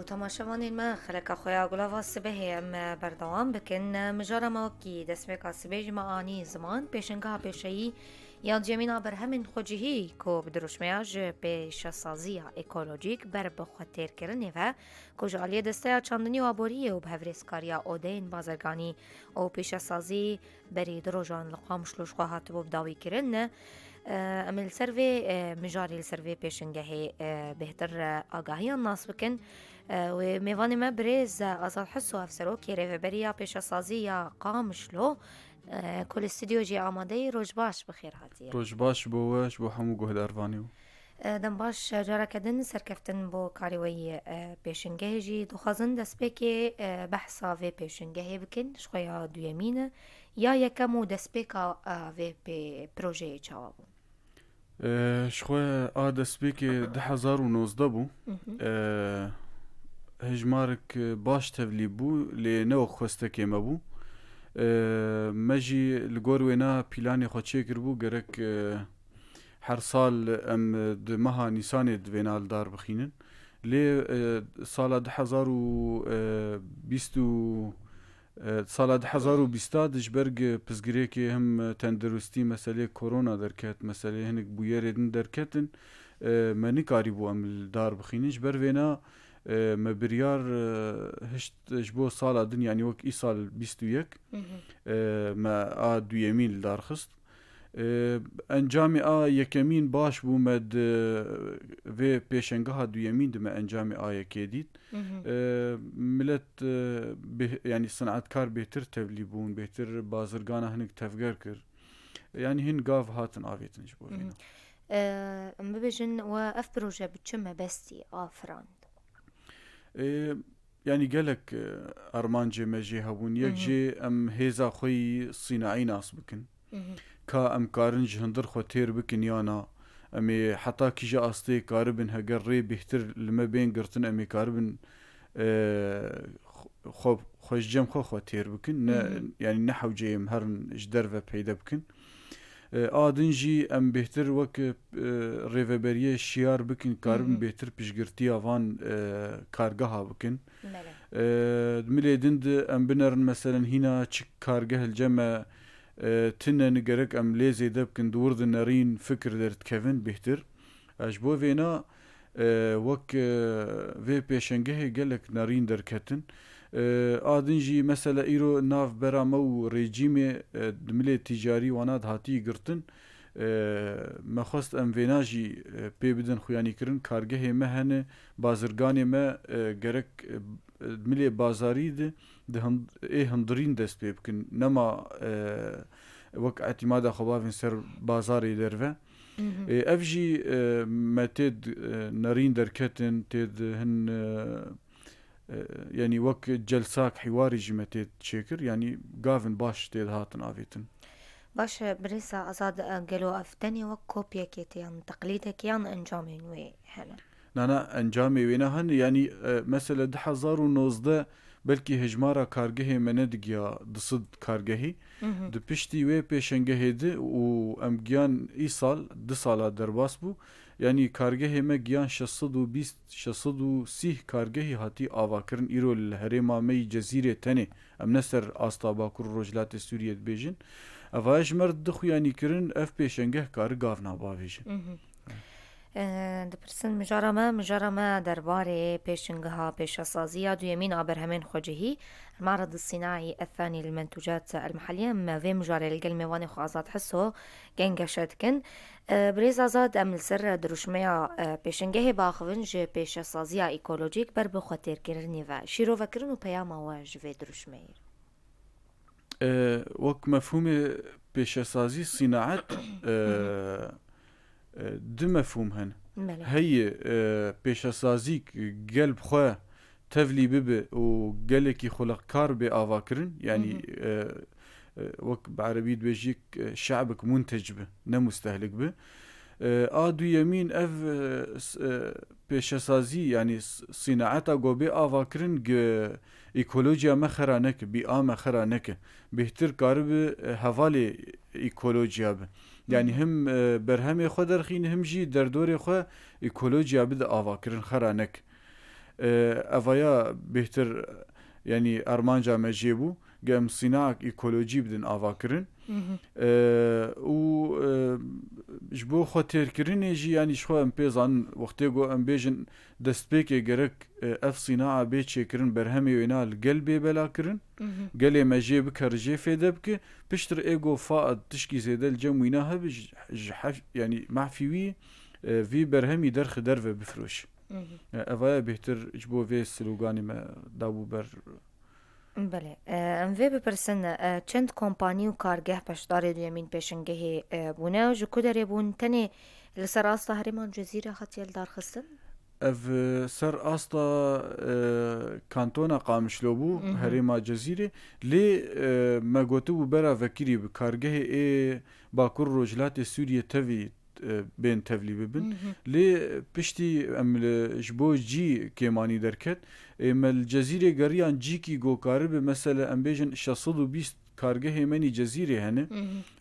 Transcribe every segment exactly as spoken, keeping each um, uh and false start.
Û temaşevanên me, xeleka xwe ya Gulava Sibehê em berdewam bikin. Mijara me wekî destpêka sibê jî me anî ziman, pêşengeha pêşeyî ya duyemîn a berhemên xwecihî ku bi dirûşmeya ji pêşesaziya ekolojîk ber bi xwetêrkirinê ve, ku ji aliyê Desteya Çandinî û Aboriyê û bi hevrêzkariya odeyên bazirganî û pêşesazî berî du rojan li Qamişlo ji xwe hatibû bi dawî kirin. E, em ê li ser vê, e, mijarê, li ser vê pêşengehê, e, bêhtir, e, agahiyan nas bikin. E, wê mêvanê me birêz, e, Azad Hiso, ev serokê rêveberiya pêşesazî ya Qamişlo, e, ku li stûdyo jî amade ye, roj baş, bi xêr hatiye. Roj baş bo we, ji bo hemû guhdarvanê we. E, dem baş, e, careke din serkeftin bo karê we yê, e, pêşengehê jî. Dixwazin destpêkê, e, behsa vê pêşengehê bikin, ji xwe ya duyemîn e, ya yekem û destpêka, e, vê pê-, projeyê çawa bû? E, ji xwe a destpêkê du hezar û nozdeh bû. Mhm. E, hejmarek, e, baş tevlî bû, lê ne wek xwestekê me bû. E, me jî li gor wêna pîlanê xwe çêkiribû, gerek, e, her sal em di meha Nîsanê di vêna li dar bixînin. Lê, e, sala du hezar û bîst û, e, sala du hezar û bîst de ji ber gi-, pirsgirêkê him tenduristî, meselê korona derket, meselê hinek bûyerê din derketin, e, me nikarîbû em li dar bixînin. Ji ber vêna, e, me biryar, e, hişt ji bo sala din, yanî wek îsal bîst û yek, Mhm. e, me a duyemîn li dar xist. E, encamê a yekemîn baş bû, me di vê pêşengeha duyemîn de me encamê a yekê dît. Mhm. E, milet, e, bê-, yanî sinetkar bêhtir tevlî bûn, bêhtir bazirgana hinek tevger kir. Yanî hin gav hatin avêtin ji bo Mhm. vêna. E, em bibêjin we ev proje bi çi mebestî afirand? E, yanî gelek, e, armancê me jê hebûn. Yek Mhm. jê em hêza xwe yî sînaî nas bikin. Mhm. Ka em karin ji hundir xwe têr bikin ya na. Em ê heta kîja astê karibin, heger rê bêhtir li me bên girtin, em ê karibin, e, xwe, xwe ji cem xwe xwe têr bikin. Ne, Mhm. yanî ne hewceyê em herin ji derve peyde bikin. E, a din jî em bêhtir wek, e, rêveberiyê şiyar bikin, karibin Mhm. bêhtir piştgirtiya van, e, kargeha bikin. Belê. E, di milê din de em binerin, meselen, hîna çi kargeh li cem me, e, tune ne, gerek em lê zêde bikin, di wir de nerîn fikir derdikevin bêhtir. E, ji bo vêna, e, wek, e, vê pêşengehê gelek nerîn derketin. E, a din jî, mesela, îro nav bera me û rejîmê, e, di milê tîcarî wana dihatî girtin. E, me xwest em vêna jî, e, pê bidin xuyanîkirin. Kargehê me hene, bazirganê me, e, gerek, e, di milê bazarî de, di hin-, ê hundirîn dest pê bikin. Nema, e, wek etîmada xwe bavên ser bazarê derve. Mhm. E, ev jî, e, me tê d-, e, nerîn derketin, tê di hin, e, e, yanî wek celsak, hîwarî jî me tê çêkir, yanî gavin baş tê dihatin avêtin. Baş e, birêsa Azad, e, gelo ev tenê wek kopyekê tê yan teqlîdekê yan encamên wê hene? Na, na, encamê wê ne hene, yanî, e, mesela du hezar û nozdeh belkî hejmara kargehê me nedigiya du sed kargehî. Mhm. Di piştî wê pêşengehê de û em giyan îsal, du sala derbas bû. Yanî kargehê me giyan şeş sed û bîst, şeş sed û sî kargehî hatî avakirin. Îro li herêma me yî Cezîrê tenê. Em ne ser asta Bakur û Rojhilatê Sûriyê dibêjin. Eva ji me re dixuyanî kirin, ev pêşengeh kari gavna bavêje. Mhm. E, dipirsin mijara me, mijara me derbarê pêşingeha pêşesazî ya duyemîn a berhemên xwecihî, المعرض الصناعي الثاني للمنتوجات المحلية. Em vê mijarê li gel mêvanê xwe Azad Hiso gengeşe dikin. E, Birêz Azad, em li ser dirûşmeya, e, pêşengehê biaxivin ji pêşesaziya ekolojîk ber bi xwetêrkirinê ve. Şîrovekirin û peyama we ji vê dirûşmeyê? E, wek mefhûmê pêşesazî, sînaet, e, e, du mefhûm hene. Belê. Heye, e, pêşesazîk gel bi xwe tevlî bibe û gelekî xulekar bê avakirin, yanî, Hı hı. e, e, wek bi erebî dibêjî, e, şe'bik muntec bi, ne mustehlik bi. E, a duyemîn ev, e, s-, e, pêşesazî, yanî s-, sînaeta ku bê avakirin, gi-, ekolojiya me xera neke, bîa me xera neke. Bêhtir karibe, e, hevalê ekolojiya be. Yanî Hı hı. him, e, berhemê xwe derxîne, him jî derdorê xwe ekolojiya bide avakirin, xera neke. E, evaya bêhtir, yanî armanca me jê bû, ge em sînaek ekolojî bidin avakirin. E, û, e, ji bo xwe têrkirinê jî, yanî ji xwe em pê zanin, wextê ku em bêjin destpêkê gerek, e, ev sînaa bê çêkirin, berhemê wêna li gel bê belakirin. Gelê me jê bikere, jê fêde bike. Piştre ê ku faid tişkî zêde li cem wîna hebe, ji, ji hef-, yanî mafî wî, e, vî berhemî derxi derve bifiroşe. E, evaya bêhtir ji bo vê sloganê me dabû ber. Belê. E, em vê bipirsin, e, çend kompanî û kargeh beşdarê duyemîn pêşengehê, e, bûne û ji ku derê bûn? Tenê li ser asta herêma Cezîrê hatiye lidarxistin? Ev, e, ser asta, e, kantona Qamişlo bû, herêma Cezîrê. Lê, e, me gotibû bera vekirî bi kargehê ê Bakur Rojhilatê Sûriyê tevî, e, bên tevlî bibin. Lê piştî em li, ji bo cî kêmanî derket. Ê me li Cezîrê geriyan cîkî ku karibe, mesela em bêjin şeş sed û bîst kargehê menî Cezîrê hene.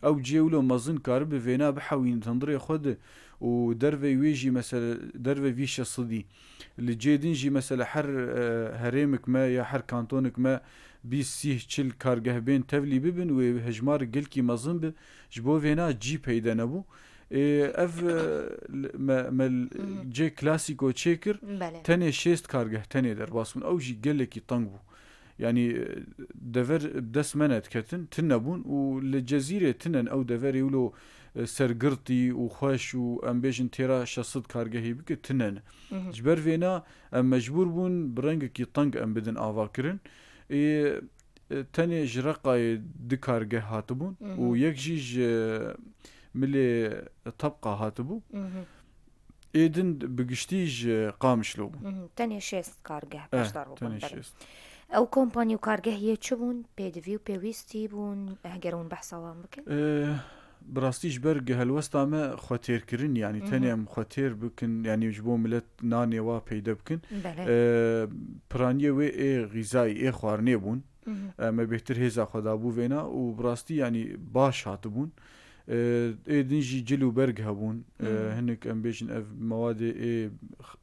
Ew cihê wilo mezin karibe vêna bihewînit hundirê xwe de û dervey wê jî, mesela dervey vî şeş sedî. Li cê din jî, mesela her, e, herêmik me ya her kantonik me bîst, sîh, çil kargeh bên tevlî bibin, wê hejmar gelkî mezin bi, ji bo vêna cî peyde nebû. Ê, ev, e, l-, me, me l-, cê klasîko çêkir, Belê. Tenê şêst kargeh tenê derbas bûn. Ew jî gelekî teng bû. Yanî, e, dever bi dest me nediketin, tune bûn û li Cezîrê tune ne ew deverê wilo, e, sergirtî û xweş û em bêjin têra şeş sed kargehî bike, tune ne. Ji ber vêna em mecbûr bûn bi rengekî teng em bidin avakirin. Ê, e, tenê ji Reqayê du kargeh hatibûn û yek jî ji milê Tebqa hatibû. Ê din bi giştî ji Qamişlo bûn. Tenê şêst kargeh Eh, beşdar bûbûn, tenê belê. Şêst. Ew kompanî û kargeh yê çi bûn? Pêdivî û pêwîstî bûn? Eh, ger hûn behsa wan bikin? Eh, bi rastî ji ber gi helwesta me xwetêrkirin, yanî tenê em xwetêr bikin, yanî ji bo milet nanê wa peyde bikin. Belê. Eh, piraniyê wê ê xîzayî, ê xwarinê bûn. Em ê bêhtir hêza xwe dabû vêna û bi rastî, yanî baş hatibûn. Ê, ê din jî cil û berg hebûn. Ê, hinek em bêjin ev mewadê ê,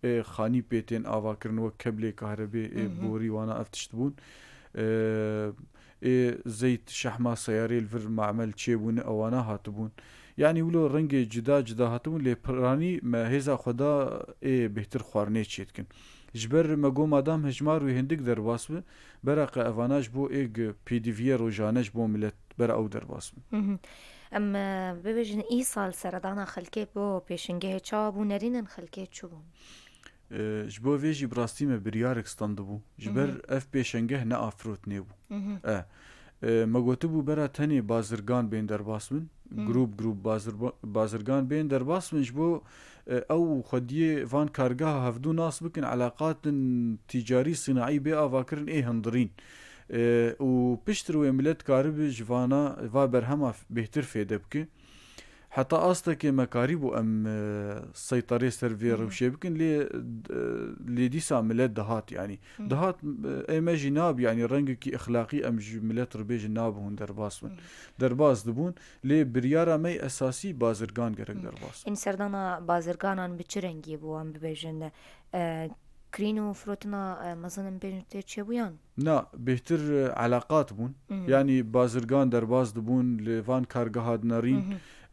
ê xanî pê tên avakirin wek keblê kahrebê, ê borî wana ev tişt bûn. Ê, ê zeyt şehma seyarê li vir mamel çêbûne ewana hatibûn. Yanî wilo rengê cuda cuda hatibûn, lê piranî me hêza xwe da ê bêhtir xwarinê çêdikin. Ji ber me got madam hejmar wê hindik derbas bi, bera qe evana ji bo ê gi pêdiviyê rojane ji bo milet bera ew derbas bin. Mhm. Em, e, bibêjin îsal seredana xelkê bo pêşingehê çawa bû, nerînin xelkê çi bûn? E, ji bo vê jî bi rastî me biryarek standibû. Ji ber ev pêşengeh ne afirot nêbû. E, e, me gotibû bera tenê bazirgan bên derbas bin, grûp grûp bazirba-, bazirgan bên derbas bin ji bo, e, ew xwediyê van kargeha hevdû nas bikin, eleqatin tîcarî, sînaî bê avakirin ê hundirîn. E, û piştre wê milet karibe ji vana, va berhema f-, bêhtir fêde bike. Heta astekê me karîbû em, e, seyterê ser vê rewşê bikin, lê, e, lê dîsa milet dihat, yanî. Dihat, e, ê me jî nabî, yanî rengekî exlaqî em ji milet re bêjin nabe hûn derbas bin. Derbas dibûn, lê biryara me yê esasî bazirgan gerek derbas bin. Ên serdana bazirganan bi çi rengî bû, em bibêjin, e, kirîn û firotina, e, mezin em bêjin tê çêbûyan? Na, bêhtir, e, eleqat bûn. Yanî bazirgan derbas dibûn, li van kargeha dinerîn.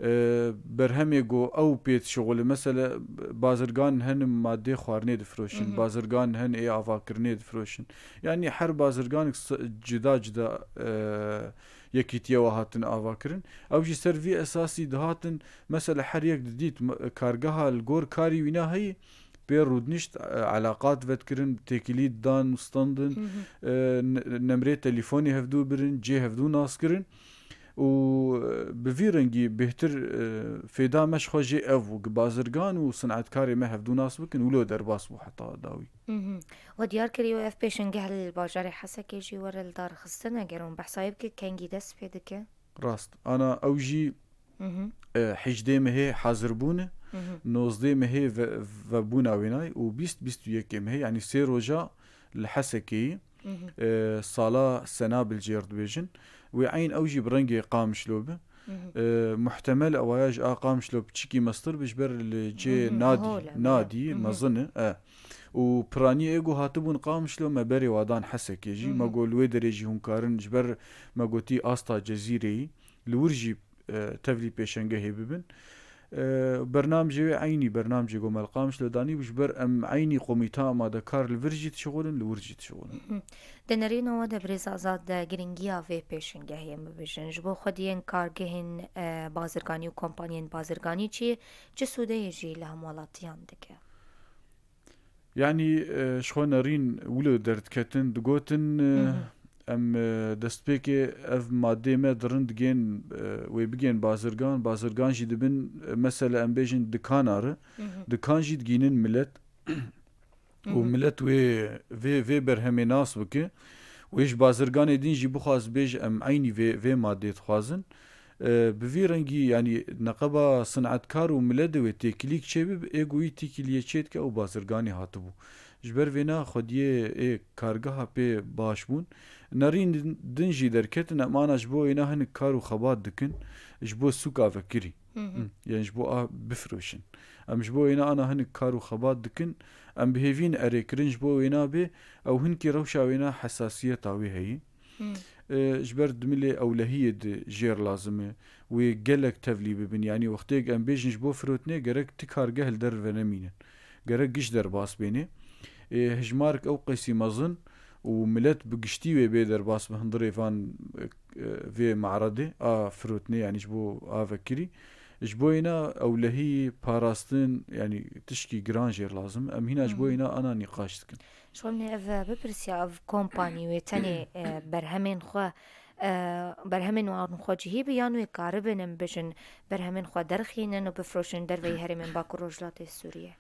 E, berhemê ku ew pê dişixulin. Mesela, bazirgan hene madê xwarinê difiroşin, bazirgan hene ê avakirinê difiroşin. Yanî her bazirganek s-, cuda cuda, e, yekîtiye wa hatin avakirin. Ew jî ser vî esasî dihatin, mesela her yek didît m-, kargeha li gor karî wîna heyî, pê rûdinişt, e, eleqat vedkirin, têkilî didan û standin, e, n-, nemrê telîfonê hevdû birin, cê hevdû nas kirin. Û, e, bi vî rengî bêhtir, e, fêda me ji xwe jê ev bû, ki bazirgan û sinetkarê me hevdû nas bikin, wilo derbas bû heta dawî. Mhm. We diyar kiriye ev pêşengeh li bajarê Hesekê jî were li dar xistin, eger hûn behsa wê bike, kengî dest pê dike? Rast. Ana ew jî, e, hejdê mehê hazir bûne, nozdê mehê ve-, vebûna wênay û bîst, bîst û yekê mehê, yanî sê roja li Hesekê yî, e, sala Senabil jê re dibêjin. Wê eyn ew jî bi rengê Qamişlo be. E, muhtemel ewaya ji a Qamişlo piçikî mestir be, ji ber li cê nadî, hol e, nadî, mezin e, e. Û piranî ê ku hatibûn Qamişlo me berê wa dan Hesekê jî. Hı hı. Me got li wê derê jî hûn karin ji ber me gotî asta Cezîreyî li wir jî, e, tevlî pêşengehê bibin. E, bernamjê wê eynî bernamjê ku me li Qamişlo danî bû, ji ber em eynî komîta amadekar li vir jî dişixulin, li wir jî dişixulin. Hı hı. Di nerîna we de birêz Azad de girîngiya vê pêşengehê em bibêjin. Ji bo xwediyên kargehên, e, bazirganî û kompanyên bazirganî çi, çi sûdeyê jî li hemwelatiyan dike? Yanî, e, ji xwe nerîn wilo derdiketin, digotin, e, Hı hı. em, e, destpêkê ev madê me di rind digên, e, wê bigên bazirgan, bazirgan jî dibin, e, mesela em bêjin dikana re, Hı hı. dikan jî digînin milet. Hı Û hı. milet wê, vê, vê berhemê nas bike. Wê ji bazirganê din jî bixwaz bêje em eynî vê, vê madê dixwazin. E, bi vî rengî, yanî neqeba sinetkar û milet de wê têkilîk çêbibe, ê ku wî têkiliyê çêdike ew bazirganê hatibû. Ji ber vêna xwediyê ê kargeha pê baş bûn. Nerîn din jî derketin, em ana ji bo wêna hinek kar û xebat dikin, ji bo sûka vekirî. Hı hı. Hı, yên ji bo a bifiroşin. Em ji bo wêna ana hinek kar û xebat dikin, em bi hêvî ne erê kirin ji bo wêna bê, ew hinkî rewşa wêna hesasiyeta wê heye. Hı. E, ji ber dimilê ewlehiyê di jêr lazim e. Wê gelek tevlî bibin. Yanî wextêk em bêjin ji bo firotinê gerek ti kargeh li derve nemînin. Gerek giş derbas bêne. E, hejmarek ew qeysî mezin û milet bi giştî wê bê derbas bi hundirê van, e, vê me'redê a firotinê, yanî ji bo a vekirî. Ji bo yêna ewlehî parastin, yanî tişkî giran jêr lazim. Em hîna ji bo Hı hı. yêna ana nîqaş dikin. Ji xwe min ê ev bipirsiya, ev kompanî wê tenê, e, berhemên xwe, e, berhemên wan xwecihî bi yan wê karibin em bijin berhemên xwe derxînin û bifroşin derveyî herêmên Bakur Rojhilatê Sûriyê?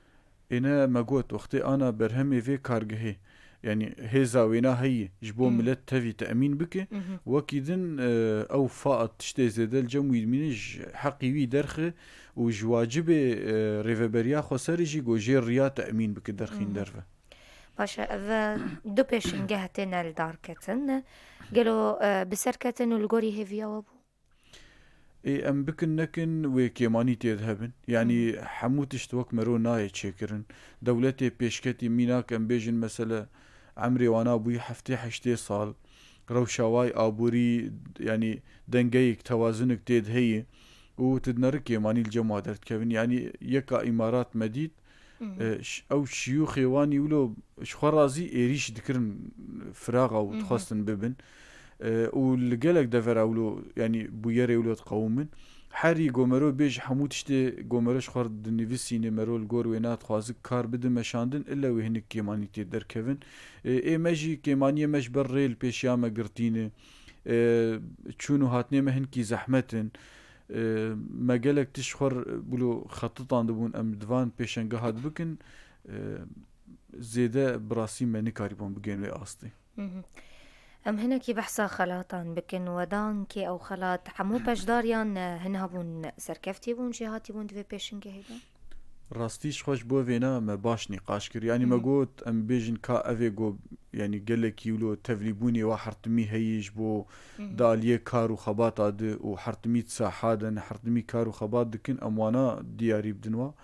Êne me got, wextê ana berhemê vê kargehê, yanî hêza wêna heyî ji bo Hı. milet tevî te'mîn bike, Hı hı. wekî din, e, ew faat tiştê zêde li cem wî dimîne ji heqî wî derxe û ji wacibê, e, rêveberiya xweserê jî ku jê riya te'mîn bike derxîn Hı hı. derve. Baş e, ev, e, du pêşingeh têne li dar ketin. Gelo, e, bi ser ketin û li gorî hêviya we bû? Ê, em bikin nekin wê kêmanî tê de hebin. Yanî Hı. hemû tişt wek mero nayê çêkirin. Dewletê pêşketî mînak em bêjin mesele emrê wana bûyî heftê heştê sal. Rewşa wayê aborî, yanî dengeyek, tewazinek tê de heye û tu dineri kêmanî li cem wa derdikevin. Yanî yeka Îmarat me dît, Hı hı. E, ş-, ew şiyûxê wan î wilo ji xwe razî êrîş dikirin firaxa û Hı hı. dixwestin bibin. E, û li gelek devera wilo, yanî bûyerê wilo diqewimin. Herî gomero bêj hemû tiştê gomero ji xwe dinivîsîne, mero li gor wê nadixwazik kar bide meşandin, ille wê hinek kêmanî tê derkevin. E, ê me jî kêmaniyê me ji ber rê li pêşiya me girtîne. E, çûn û hatinê me hinkî zehmet in. E, me gelek tişt xwe r-, wilo xetitandibûn em di van pêşengeha dibikin, e, zêde bi rastî me nikarîbûn bigên wê astê. Hı hı. Em hinekî behsa xelatan bikin. Wedan kê ew xelat hemû beşdariyan, e, hin hebûn serkeftî bûn jê hatîbûn di vê pêşingehê de? Rastî ji xwe ji bo vêna me baş nîqaş kir. Yanî me Hı hı. got em bêjin ka ev ê go, yanî gelekî wilo tevlîbûnê wa hertimî heyî ji bo Hı hı. di aliyê kar û xebata di û hertimî di saha de ne hertimî kar û xebat dikin, em wana diyarî bidin wa.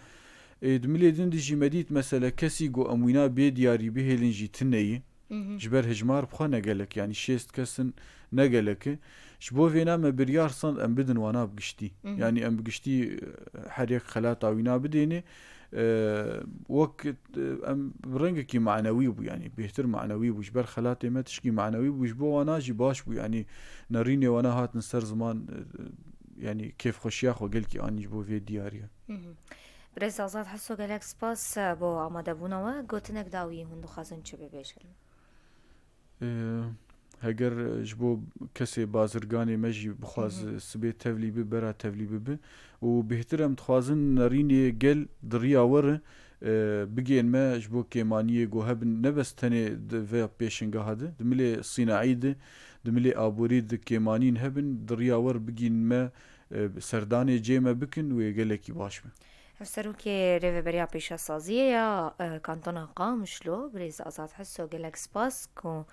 Ê, di milê din de jî me dît mesele kesî go em wîna bê diyarî bihêlin jî tune yî. Hı hı. Ji ber hejmar bi xwe ne gelek, yanî şêst kes in, ne gelek e. Ji bo vêna me biryar sand em bidin wana bi giştî. Hı hı. Yanî em bi giştî, e, her yek xelata wîna bidêne. E, wek, e, em bi rengekî manewî bû, yanî bêhtir manewî bû. Ji ber xelatê me tişkî manewî bû. Ji bo wana jî baş bû. Yanî nerînê wana hatin ser ziman, e, yanî kêfxweşiya xwe gelkî anî ji bo vê diyariya. Hı hı. Birêz Azad Heso, gelek spas bo amadebûna we. Gotinek dawî hûn dixwazin çi bibêjin? Ee, heger ji bo kesê bazirganê me jî bixwaz Hı hı. sibê tevlî bi, bera tevlî bibi û bêhtir em dixwazin nerînê gel di riya we re, e, bigên me ji bo kêmaniyê ku hebin, ne bes tenê di vê pêşingeha de, di milê sînaî de, di milê aborî de kêmanîn hebin, di riya we re bigîn me, e, serdanê cê me bikin, wê gelekî baş be. Hevserokê Rêveberiya Pêşesaziyê ya, e, Kantona Qamişlo, birêz Azad Heso, gelek spas ku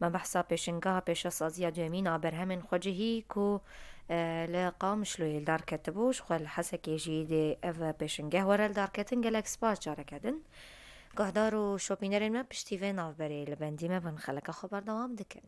me behsa pêşingeha pêşesaziya duyemîn a berhemên xwecihî ku, e, li Qamişloyê li dar ketibû, ji xwe li Hesekê jî dê ev pêşingeh were li dar ketin. Gelek spas careke din. Guhdar û şopînerên me piştî vê navberê li bendî me bin, xeleka xwe berdewam dikin.